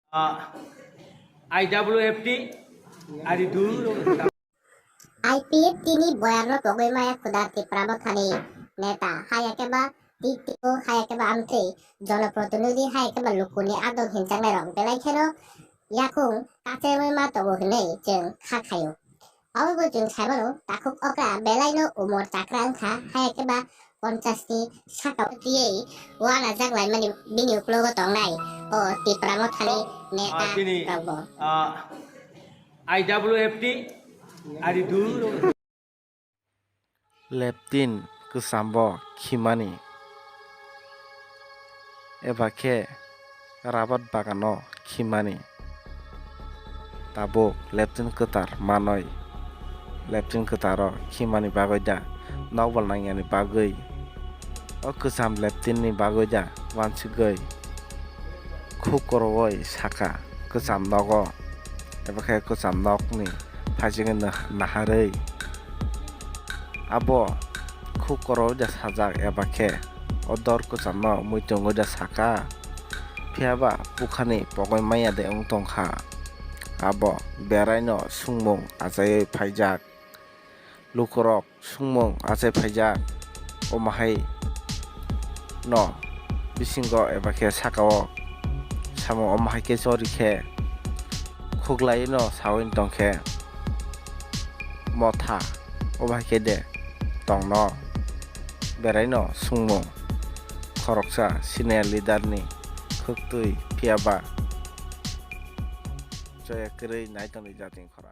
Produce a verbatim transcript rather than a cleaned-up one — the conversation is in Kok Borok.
Ah, I W F T, ari dul. I P F T ni boyarno pogwi maya khuda Tipra Mothani neta, haya khe ba T T O, haya khe ba amtwi jonoprotinidhi, haya khe ba lukuni adong hinjaknai rok belai kheno yakung kachemwi ma tongo hinwi chwng kha khaio. Abobo chwng saimano takhuk okra belaino umor chakra wngkha, haya khe ba ponchash ni saka twiwi uanajak laimani bini uklogo tongnai o Tipra Mothani neta Ah, bini, rokbo. Ah, I W F T, ari dul. Leptin kwchambo khimani, eba khe rabat bagano khimani. Tabuk leptin kwthar manwi, leptin kwtharo khimani bagwi da, nokbar nangyani bagwi, o kwcham leptinni bagwi da uansugwi khuk korowi saka kwcham nogo, eba khe kwcham nokni phaichingwi nah-, naharwi. Abo khuk korowi da sajak, eba khe o dor kwchamno muitu wngwi da saka. Phiya ba bukhani pogwi manya de wng tongkha. Abo beraino sungmung achaiwi phaijak. Lukurok sungmung achai phaijak, omo hai no bisingo eba khe saka o samung omo hai khe chori khe khuklai no sawi tong khe motha, omo hai khe de tongno beraino sungmung khoroksa senior leader ni khwktwi, phiya ba choya kwrwi nai tongdi jatini khorang.